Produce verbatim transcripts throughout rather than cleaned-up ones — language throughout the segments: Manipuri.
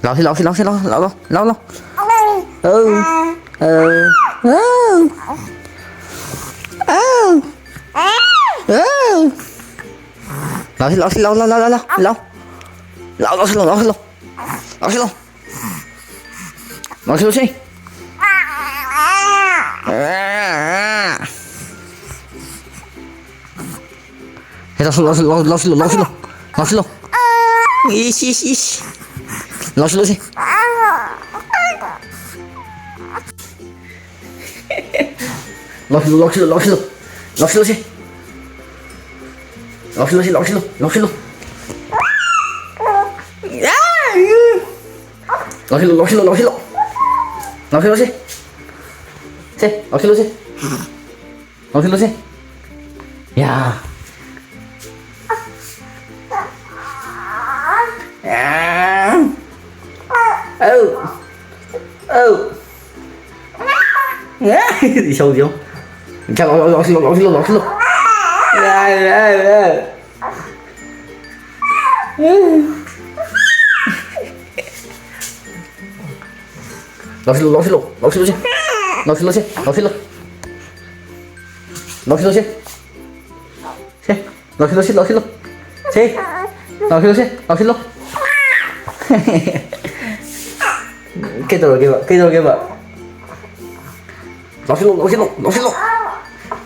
ꯂꯥꯎꯁꯤ, ꯂꯥꯎꯁꯤ, ꯂꯥꯎꯁꯤ, ꯂꯥꯎ, ꯂꯥꯎ, ꯂꯥꯎ, ꯂꯥꯎ, ꯂꯥꯎ꯫ ꯑꯧ, ꯑꯧ, ꯑꯧ, ꯑꯧ, ꯑꯧ꯫ ꯂꯥꯎꯁꯤ, ꯂꯥꯎꯁꯤ, ꯂꯥꯎ, ꯂꯥꯎ, ꯂꯥꯎ, ꯂꯥꯎ, ꯂꯥꯎ꯫ ꯂꯥꯎ, ꯂꯥꯎꯁꯤ, ꯂꯥꯎ, ꯂꯥꯎꯁꯤ, ꯂꯥꯎ꯫ ꯂꯥꯎꯁꯤ, ꯂꯥꯎ꯫ ꯂꯥꯎꯁꯤ, ꯂꯥꯎꯁꯤ꯫ ꯍꯦ, ꯂꯥꯎꯁꯤꯜꯂꯣ, ꯂꯥꯎꯁꯤꯜꯂꯣ, ꯂꯥꯎꯁꯤꯜꯂꯣ, ꯂꯥꯎꯁꯤꯜꯂꯣ, ꯂꯥꯎꯁꯤꯜꯂꯣ꯫ ꯏꯁ, ꯏꯁ, ꯏꯁ꯫ ꯂꯥꯎꯁꯤꯜꯂꯣꯁꯦ꯫ ꯂꯥꯎꯁꯤꯜꯂꯣ, ꯂꯥꯎꯁꯤꯜꯂꯣ, ꯂꯥꯎꯁꯤꯜꯂꯣ꯫ ꯂꯥꯎꯁꯤꯜꯂꯣꯁꯦ꯫ ꯂꯥꯎꯁꯤꯜꯂꯣꯁꯦ, ꯂꯥꯎꯁꯤꯜꯂꯣ, ꯂꯥꯎꯁꯤꯜꯂꯣ꯫ ꯂꯥꯎꯁꯤꯜꯂꯣ, ꯂꯥꯎꯁꯤꯜꯂꯣ, ꯂꯥꯎꯁꯤꯜꯂꯣ꯫ ꯂꯥꯎꯁꯤꯜꯂꯣꯁꯦ꯫ ꯁꯦ, ꯂꯥꯎꯁꯤꯜꯂꯣꯁꯦ꯫ ꯂꯥꯎꯁꯤꯜꯂꯨꯁꯦ꯫ ꯌꯥ꯫ ꯑꯧ꯫ ꯑꯧ꯫ ꯏꯁꯧꯁꯦ ꯌꯦꯡꯉꯨ꯫ ꯂꯥꯎꯁꯤꯜꯂꯣ, ꯂꯥꯎꯁꯤꯜꯂꯣ, ꯂꯥꯎꯁꯤꯜꯂꯣ, ꯂꯥꯎꯁꯤꯜꯂꯣ꯫ ꯌꯥ, ꯌꯥ, ꯌꯥ꯫ ꯂꯥꯎꯁꯤꯜꯂꯣ, ꯂꯥꯎꯁꯤꯜꯂꯣ, ꯂꯥꯎꯁꯤꯜꯂꯣꯁꯦ꯫ ꯂꯥꯎꯁꯤꯜꯂꯣꯁꯦ, ꯂꯥꯎꯁꯤꯜꯂꯣ꯫ ꯂꯥꯎꯁꯤꯜꯂꯣꯁꯦ꯫ ꯁꯦ, ꯂꯥꯎꯁꯤꯜꯂꯣꯁꯦ, ꯂꯥꯎꯁꯤꯜꯂꯣ꯫ ꯁꯦ, ꯂꯥꯎꯁꯤꯜꯂꯣꯁꯦ, ꯂꯥꯎꯁꯤꯜꯂꯣ꯫ ꯀꯩꯗꯧꯔꯒꯦꯕ? ꯀꯩꯗꯧꯔꯒꯦꯕ? ꯂꯥꯎꯁꯤꯜꯂꯣ, ꯂꯥꯎꯁꯤꯜꯂꯣ, ꯂꯥꯎꯁꯤꯜꯂꯣ꯫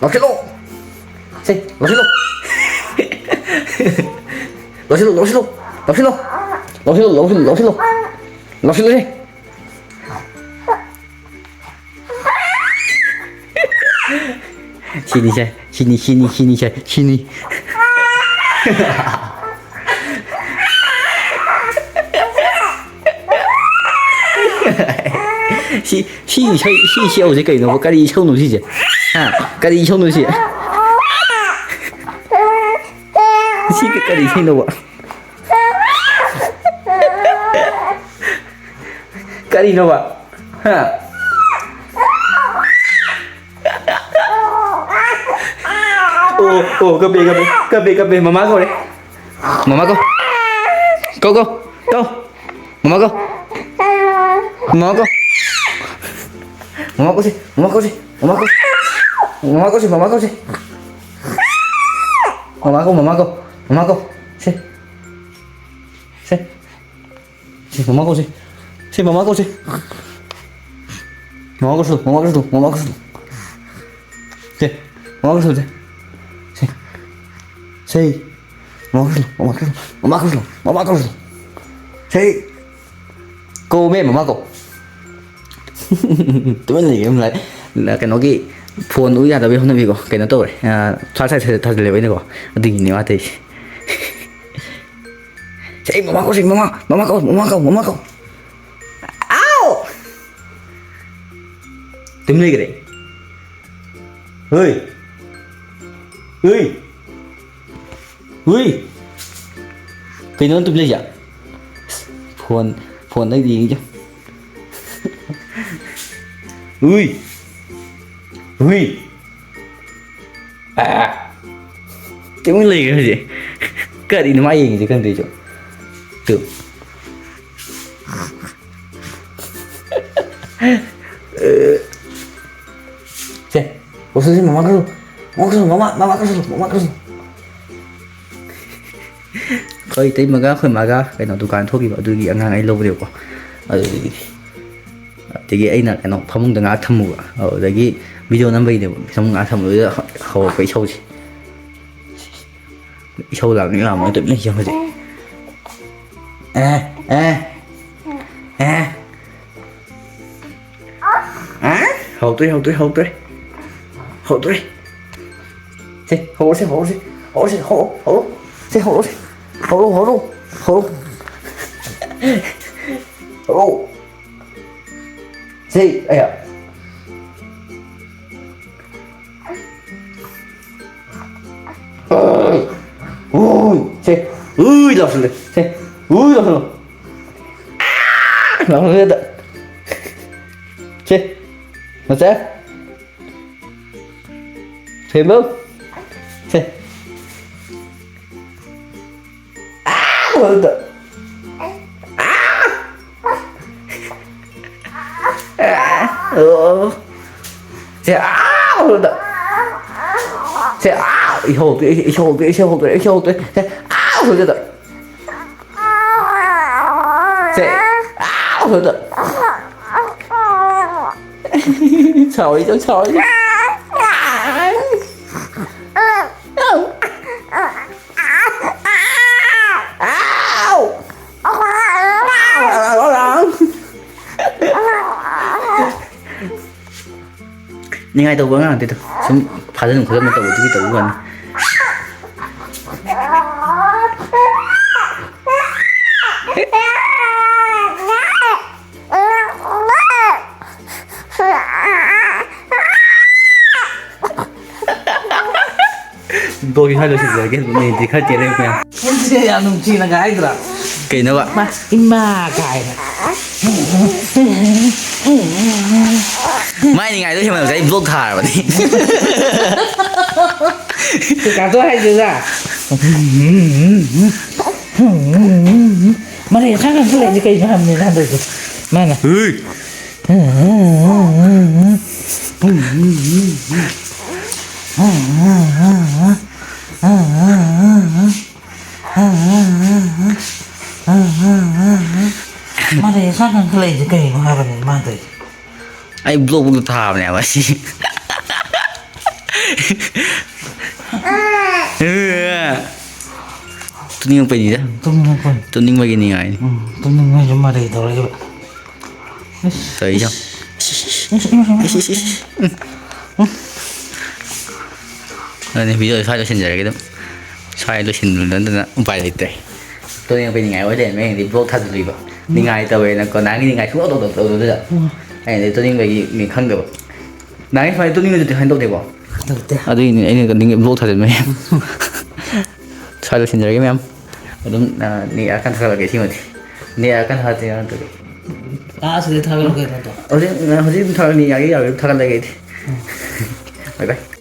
ꯂꯥꯎꯁꯤꯜꯂꯣ꯫ ꯁꯦ, ꯂꯥꯎꯁꯤꯜꯂꯣ꯫ ꯂꯥꯎꯁꯤꯜꯂꯣ, ꯂꯥꯎꯁꯤꯜꯂꯣ, ꯂꯥꯎꯁꯤꯜꯂꯣ꯫ ꯂꯥꯎꯁꯤꯜꯂꯣ, ꯂꯥꯎꯁꯤꯜꯂꯣ, ꯂꯥꯎꯁꯤꯜꯂꯣ꯫ ꯂꯥꯎꯁꯤꯜꯂꯣꯁꯦ꯫ ꯁꯤꯅꯤꯁꯦ, ꯁꯤꯅꯤ, ꯁꯤꯅꯤ, ꯁꯤꯅꯤꯁꯦ, ꯁꯤꯅꯤ꯫ ꯁꯤ, ꯁꯤ ꯏꯁꯩ, ꯁꯤ ꯏꯁꯩ ꯍꯧꯖꯤꯛ ꯀꯩꯅꯣꯕ? ꯀꯔꯤ ꯏꯁꯧꯅꯣ ꯁꯤꯁꯦ? ꯍꯥ? ꯀꯔꯤ ꯏꯁꯧꯅꯣ ꯁꯤ? ꯁꯤ ꯀꯔꯤ ꯏꯁꯩꯅꯣꯕ? ꯀꯔꯤꯅꯣꯕ? ꯍꯥ? ꯑꯣ, ꯑꯣ, ꯀꯞꯄꯦ, ꯀꯞꯄꯦ, ꯀꯞꯄꯦ, ꯀꯞꯄꯦ, ꯃꯃꯥ ꯀꯧꯔꯦ꯫ ꯃꯃꯥ ꯀꯧ꯫ ꯀꯧ, ꯀꯧ, ꯀꯧ꯫ ꯃꯃꯥ ꯀꯧ꯫ ꯃꯃꯥ ꯀꯧ꯫ ꯃꯃꯥ ꯀꯧꯁꯤ꯫ ꯃꯃꯥ ꯀꯧꯁꯤ꯫ ꯃꯃꯥ ꯀꯧꯁꯤ꯫ ꯃꯃꯥ ꯀꯧꯁꯤ꯫ ꯃꯃꯥ ꯀꯧꯁꯤ꯫ ꯃꯃꯥ ꯀꯧ꯫ ꯃꯃꯥ ꯀꯧ꯫ ꯃꯃꯥ ꯀꯧ꯫ ꯁꯦ꯫ ꯁꯦ꯫ ꯁꯤ ꯃꯃꯥ ꯀꯧꯁꯤ꯫ ꯁꯤ ꯃꯃꯥ ꯀꯧꯁꯤ꯫ ꯃꯃꯥ ꯀꯧꯁꯤ꯫ ꯃꯃꯥ ꯀꯧꯁꯤ꯫ ꯃꯃꯥ ꯀꯧꯁꯤ꯫ ꯁꯦ꯫ ꯃꯃꯥ ꯀꯧꯁꯤ꯫ ꯁꯦ꯫ ꯁꯦ꯫ ꯃꯃꯥ ꯀꯧꯁꯤ꯫ ꯃꯃꯥ ꯀꯧꯁꯤ꯫ ꯃꯃꯥ ꯀꯧꯁꯤ꯫ ꯃꯃꯥ ꯀꯧꯁꯤ꯫ ꯁꯦ꯫ ꯀꯧꯃꯦ ꯃꯃꯥ ꯀꯧ꯫ ꯇꯨꯃꯤꯟ ꯂꯩꯒꯦ ꯑꯃ ꯂꯥꯏ-, ꯀꯩꯅꯣꯒꯤ ꯐꯣꯟ ꯎ ꯌꯥꯗꯕꯩ ꯍꯧꯅꯕꯤꯀꯣ꯫ ꯀꯩꯅꯣ ꯇꯧꯔꯦ꯫ ꯑ, ꯐ꯭ꯂꯥꯁ ꯂꯥꯏꯠ ꯊꯥꯖꯤꯜꯂꯦꯕ ꯑꯩꯅꯀꯣ꯫ ꯑꯗꯨꯒꯤꯅꯦ ꯃꯥ ꯇꯧꯔꯤꯁꯦ꯫ ꯁꯦ, ꯃꯃꯥ ꯀꯧ, ꯁꯦ, ꯃꯃꯥ, ꯃꯃꯥ ꯀꯧ, ꯃꯃꯥ ꯀꯧ, ꯃꯃꯥ ꯀꯧ꯫ ꯑꯥꯎ! ꯇꯨꯃꯤꯟ ꯂꯩꯈ꯭ꯔꯦ꯫ ꯍꯨꯏ! ꯍꯨꯏ! ꯍꯨꯏ! ꯀꯩꯅꯣ ꯅꯪ ꯇꯨꯃꯤꯟ ꯂꯩꯁꯦ? ꯐꯣꯟ, ꯐꯣꯟꯗ ꯌꯦꯡꯉꯤꯁꯦ꯫ ꯍꯨꯏ! ꯍꯨꯏ! ꯑꯥ! ꯇꯨꯃꯤꯟ ꯂꯩꯈ꯭ꯔꯦ ꯍꯧꯖꯤꯛ꯫ ꯀꯔꯤꯅꯣ ꯃꯥ ꯌꯦꯡꯉꯤꯁꯦ ꯈꯪꯗꯦ ꯑꯩꯁꯨ꯫ ꯇꯨ꯫ ꯁꯦ, ꯀꯧꯁꯜꯂꯨꯁꯦ, ꯃꯃꯥ ꯀꯧꯁꯜꯂꯨ꯫ ꯃꯃꯥ ꯀꯧꯁꯜꯂꯨ, ꯃꯃꯥ, ꯃꯃꯥ ꯀꯧꯁꯜꯂꯨ, ꯃꯃꯥ ꯀꯧꯁꯜꯂꯨ꯫ ꯑꯩꯈꯣꯏ ꯏꯇꯩꯃꯒ ꯑꯩꯈꯣꯏ ꯃꯥꯒ ꯀꯩꯅꯣ ꯗꯨꯀꯥꯟ ꯊꯣꯛꯈꯤꯕ, ꯑꯗꯨꯒꯤ ꯑꯉꯥꯡ ꯑꯩ ꯂꯧꯕꯅꯦꯕꯀꯣ꯫ ꯑꯗꯨꯗꯒꯤ, ꯑꯗꯒꯤ ꯑꯩꯅ ꯀꯩꯅꯣ ꯐꯃꯨꯡꯗ ꯉꯥꯏꯍꯥꯛ ꯊꯝꯃꯨꯕ, ꯑꯗꯨꯗꯒꯤ ꯚꯤꯗꯤꯑꯣ ꯅꯝꯕꯩꯅꯦꯕ꯫ ꯐꯃꯨꯡ ꯉꯥꯏꯍꯥꯛ ꯊꯝꯃꯨꯕꯗꯨꯗ ꯍꯧꯔꯛꯄ ꯏꯁꯧꯁꯦ꯫ ꯏꯁꯧ ꯂꯥꯡꯅꯤ ꯂꯥꯡꯕ ꯅꯠꯇꯦ, ꯃꯤꯅ ꯍꯧꯖꯤꯛ꯫ ꯑꯦ, ꯑꯦ, ꯑꯦ꯫ ꯑꯦ? ꯍꯧꯗ꯭ꯔꯦ, ꯍꯧꯗ꯭ꯔꯦ, ꯍꯧꯗ꯭ꯔꯦ꯫ ꯍꯧꯗ꯭ꯔꯦ꯫ ꯁꯦ, ꯍꯧꯔꯁꯦ, ꯍꯧꯔꯁꯦ, ꯍꯧꯔꯁꯦ, ꯍꯧꯔꯣ, ꯍꯧꯔꯣ꯫ ꯁꯦ, ꯍꯧꯔꯁꯦ꯫ ꯍꯧꯔꯣ, ꯍꯧꯔꯣ, ꯍꯧꯔꯣ꯫ ꯍꯧꯔꯣ꯫ ꯁꯦ, ꯑꯌꯥ꯫ ꯎꯏ, ꯁꯦ, ꯎꯏ ꯂꯥꯎꯁꯜꯂꯦ, ꯁꯦ, ꯎꯏ ꯂꯥꯎꯁꯜꯂꯣ꯫ ꯂꯥꯎꯁꯜꯂꯦꯗ꯫ ꯁꯦ, ꯃꯆꯥ꯫ ꯁꯦꯝꯕꯧ꯫ ꯁꯦ꯫ ꯑꯥ! ꯂꯥꯎꯁꯜꯂꯦꯗ꯫ ꯑꯥ! ꯑꯣ꯫ ꯁꯦ, ꯑꯥ, ꯍꯣꯏꯗ꯫ ꯁꯦ, ꯑꯥ, ꯏꯁꯧ ꯍꯧꯗꯣꯔꯦ, ꯏꯁꯧ ꯍꯧꯗꯣꯔꯦ, ꯏꯁꯧ ꯍꯧꯗꯣꯔꯦ, ꯏꯁꯧ ꯍꯧꯗꯣꯔꯦ꯫ ꯁꯦ, ꯑꯥ, ꯍꯣꯏꯗ꯫ ꯁꯦ, ꯑꯥ, ꯍꯣꯏꯗ꯫ ꯁꯥꯎꯔꯤꯗꯣ, ꯁꯥꯎꯔꯤꯗꯣ꯫ ꯑꯥꯎ! ꯅꯤꯡꯉꯥꯏ ꯇꯧꯕ ꯑꯉꯥꯡ ꯅꯠꯇꯦꯗ꯫ ꯁꯨꯝ ꯐꯥꯖꯟ ꯈꯣꯠꯆꯟꯕ ꯇꯧꯕꯗꯨꯒꯤ ꯇꯧꯕ ꯋꯥꯅꯤ꯫ ꯕ꯭ꯂꯣꯒꯤ ꯈꯔ ꯂꯣꯏꯁꯤꯟꯖꯔꯒꯦ, ꯃꯤꯅꯤꯠꯇꯤ ꯈꯔ ꯇꯦꯜꯂꯦ ꯃꯌꯥꯝ꯫ ꯅꯪꯁꯦ ꯌꯥꯝ ꯅꯨꯡꯁꯤꯅꯒ ꯍꯥꯏꯗ꯭ꯔꯥ? ꯀꯩꯅꯣꯕ? ꯃꯥ, ꯏꯃꯥ ꯀꯥꯏꯅ꯫ ꯃꯥꯏ ꯅꯤꯡꯉꯥꯏꯗꯣ ꯍꯦꯟꯃꯟꯕꯁꯦ ꯑꯩ ꯕ꯭ꯂꯣꯛ ꯊꯥꯔꯕꯅꯤ꯫ ꯀꯩꯀꯥꯗꯣ ꯍꯥꯏꯗꯨꯗ꯫ ꯃꯔꯩ ꯑꯁꯥꯡ ꯉꯥꯡꯁꯤꯜꯂꯛꯏꯁꯦ ꯀꯩꯅꯣ ꯍꯥꯏꯕꯅꯤꯗ ꯍꯟꯗꯛꯁꯦ꯫ ꯃꯥꯅ꯫ ꯍꯨꯏ꯫ ꯃꯔꯩ ꯑꯁꯥꯡ ꯉꯥꯡꯁꯤꯜꯂꯛꯏꯁꯦ ꯀꯩꯅꯣ ꯍꯥꯏꯕꯅꯤ ꯃꯥꯅ ꯇꯧꯔꯤꯁꯦ꯫ ꯑꯩ ꯕ꯭ꯂꯣꯛ ꯕꯨꯛꯇ ꯊꯥꯕꯅꯦꯕ ꯁꯤ꯫ ꯇꯨꯝꯅꯤꯡꯉꯛꯄꯩꯅꯤꯗ꯫ ꯇꯨꯝꯅꯤꯡꯉꯛꯄꯩ꯫ ꯇꯨꯝꯅꯤꯡꯕꯒꯤ ꯅꯤꯡꯉꯥꯏꯅꯤ꯫ ꯎꯝ, ꯇꯨꯝꯅꯤꯡꯕꯒꯤ ꯃꯔꯩ ꯇꯧꯔꯛꯏꯕ꯫ ꯏꯁ, ꯇꯧꯔꯤꯁꯦ꯫ ꯏꯁ, ꯏꯁ, ꯏꯁ꯫ ꯏꯁ, ꯏꯁ, ꯏꯁ꯫ ꯎꯝ꯫ ꯎꯝ꯫ ꯑꯗꯨꯅꯤ video ꯁ꯭ꯋꯥꯏ ꯂꯣꯏꯁꯤꯟꯖꯔꯒꯦ ꯑꯗꯨꯝ꯫ ꯁ꯭ꯋꯥꯏ ꯂꯣꯏꯁꯤꯟꯕ ꯅꯠꯇꯅ ꯎꯄꯥꯏ ꯂꯩꯇ꯭ꯔꯦ꯫ ꯇꯨꯝꯅꯤꯡꯉꯛꯄꯩ ꯅꯤꯡꯉꯥꯏ ꯑꯣꯏ ꯂꯩꯔꯝꯃꯦ꯫ ꯑꯩꯅꯗꯤ ꯕ꯭ꯂꯣꯛ ꯊꯥꯖꯤꯜꯂꯤꯕ꯫ ꯎꯝ꯫ ꯅꯤꯡꯉꯥꯏ ꯇꯧꯋꯦꯅ ꯀꯣ, ꯅꯍꯥꯟꯒꯤ ꯅꯤꯡꯉꯥꯏ ꯁꯨꯡꯇꯧ ꯇꯧꯗꯕꯗꯨꯗ꯫ ꯎꯝ꯫ ꯑꯩꯅꯗꯤ ꯇꯨꯝꯅꯤꯡꯕꯒꯤ ꯃꯤ ꯈꯪꯗꯕ꯫ ꯅꯍꯥꯟꯒꯤ ꯁꯨꯃꯥꯏꯅ ꯇꯨꯝꯅꯤꯡꯕꯗꯨꯗꯤ ꯁꯨꯃꯥꯏꯅ ꯇꯧꯗꯦꯀꯣ꯫ ꯇꯧꯗꯦ꯫ ꯑꯗꯨꯒꯤꯅꯤ ꯑꯩꯅ ꯅꯤꯡ-, ꯕ꯭ꯂꯣꯛ ꯊꯥꯖꯤꯟꯕꯅꯦ꯫ ꯁ꯭ꯋꯥꯏ ꯂꯣꯏꯁꯤꯟꯖꯔꯒꯦ ꯃꯌꯥꯝ꯫ ꯑꯗꯨꯝ, ꯑ, ꯅꯦꯛ ꯌꯥꯔꯀꯥꯟꯗ ꯊꯥꯒꯠꯂꯛꯀꯦ ꯁꯤꯃꯗꯤ꯫ ꯅꯦꯛ ꯌꯥꯔꯀꯥꯟꯗ ꯊꯥꯒꯠꯇꯣꯏꯔꯥ ꯅꯠꯇ꯭ꯔꯒ? ꯑꯥ, ꯁꯤꯗ ꯊꯥꯒꯠꯂꯛꯀꯦ ꯅꯠꯇ꯭ꯔꯣ? ꯍꯧꯖꯤꯛ, ꯍꯧꯖꯤꯛ ꯑꯗꯨꯝ ꯊꯥꯒꯠꯂꯛꯅꯤ, ꯌꯥꯒꯦ ꯌꯥꯔꯣꯏ ꯊꯥꯒꯠꯂꯒꯦ ꯑꯩꯗꯤ꯫ ꯎꯝ꯫ Bye bye꯫